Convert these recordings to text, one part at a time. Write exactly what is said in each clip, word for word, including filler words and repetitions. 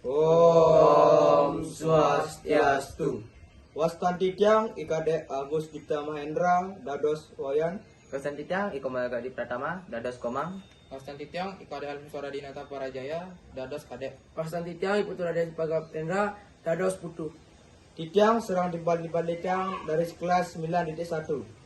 Om Swastiastu. Wastan titiang I Kadek Agus Dipta Mahendra dados Wayan. Wastan titiang I Komarga Dipratama dados Komang. Wastan titiang I Kadek Alvin Sora Dinata Parajaya dados Kadek. Wastan titiang I Putu Raden Pagapendra dados Putu. Titiang sareng timpal-timpal titiang dari kelas sembilan titik satu.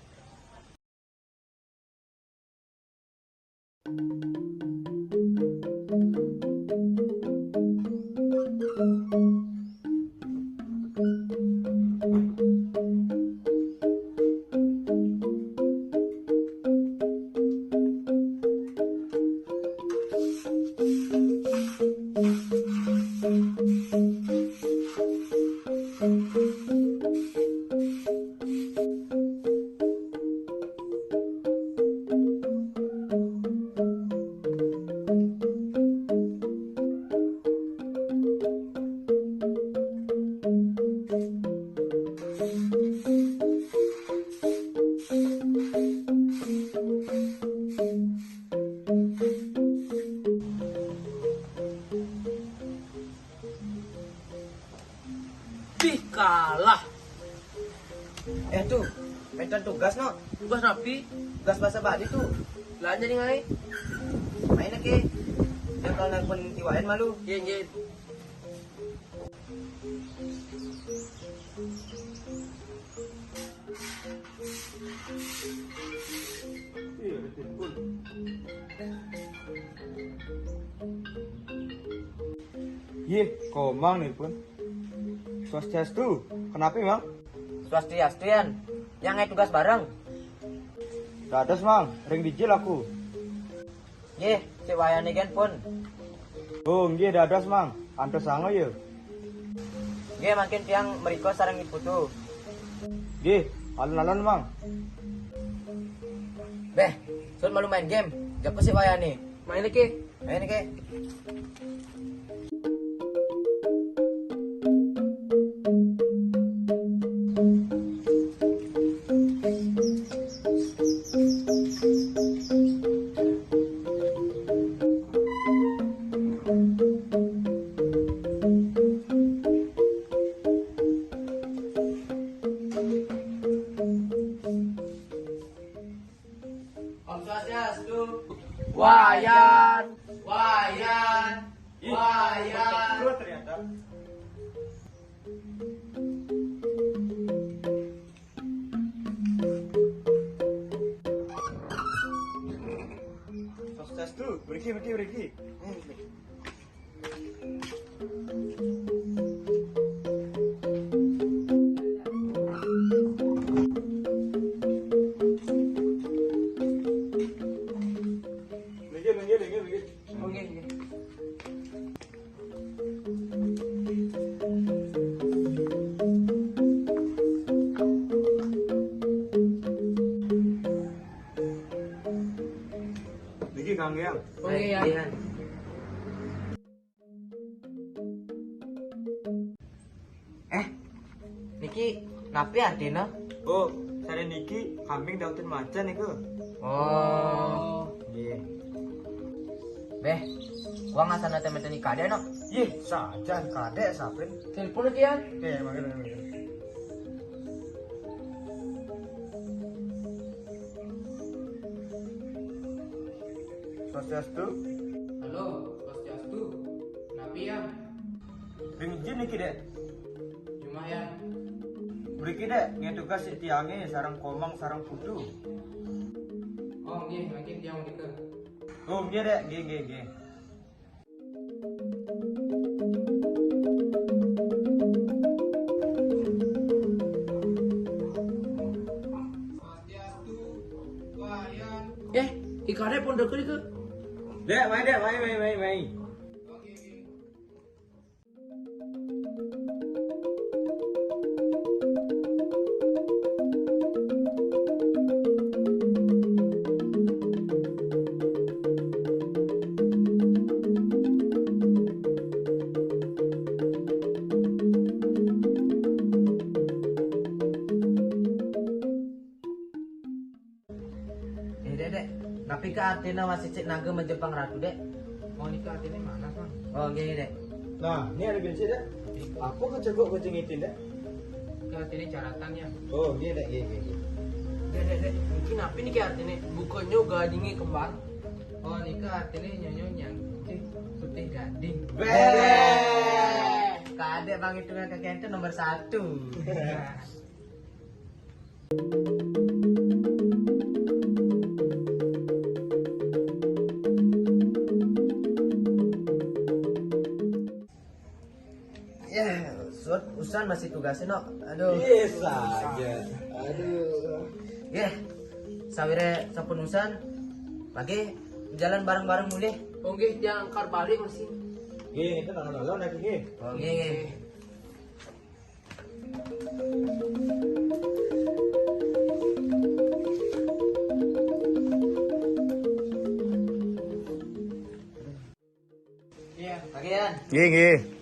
Dih, kalah. Eh, tuh, mencon tugas, no. Tugas napi? Tugas bahasa Bali, tuh. Lah, jadi ngai. Main lagi. Dia kalau nelpon I Wayan malu. Nggih, nggih. Yih, Komang nelpon. Swastiastu. Kenapa, Mang? Swastiastu, Yan. Yang ngai tugas bareng. Dados, Mang. Ring dijil aku. Nggih, Cik Wayane gen pun. Oh, nggih, dados, Mang. Antos sango ya. Nggih, mangkin tiang mriko sareng Ibu tu. Nggih, alon-alon, Mang. Beh, sun malu main game. Jaku Cik Wayane. Main lagi. Main lagi. Om Swastiastu. Wayan. Wayan. Ih, Wayan. Betul ternyata. Swastiastu, mriki, mriki, mriki. Mriki, mriki, mriki, mriki. Oke, oke. Niki kangge, Yang. Oke, ya. Iya. Eh, niki napi artina? Oh, sare niki kambing dautin macan niku. Oh. Nggih. Beh, wong asana temeten I Kadek, no? Yih, sajan Kadek, sapin. Telepon iki, ya? Oke, mangke, mangke, mangke. Swastiastu. Halo, Swastiastu. Napi, ya? Ring jin niki, Dek. Lumayan. Mriki, Dek, nggih tugas sik tiange sareng Komang sareng Putu. Oh, nggih, mangkin tiang mrika. Oh, nggih, Dek, nggih, nggih, nggih. Eh, I Kadek pondok iku. Dek, mai, Dek, mai, mai, mai, mai. Eh, Dek, Dek. Napi ka artina wasicik naga majeng pangratu, Dek? Oh, nika artine manas, Mang. Oh, nggih, Dek. Nah, ini ada prinsip dah. Apa kecegok kucing itu dah? Ke artinya caratan ya. Oh, dia dah, dia, dia, dia. Dek, dek, dek. Mungkin apa ni ke artinya? Bukannya gadingnya kembar. Oh, ni ke artinya nyonyo yang putih, putih gading. Beh. Kadek bang itu kan kakek itu nomor satu. Ya, suat usan masih tugasnya, no. Aduh. Iya saja. Aduh. Ya, sawire sampun usan. Pakai jalan bareng-bareng mulih. Oke, jangan kar balik masih. Iya, itu tangan lo lagi, iya. Oke. Iya. Pakai ya. Nggih, nggih.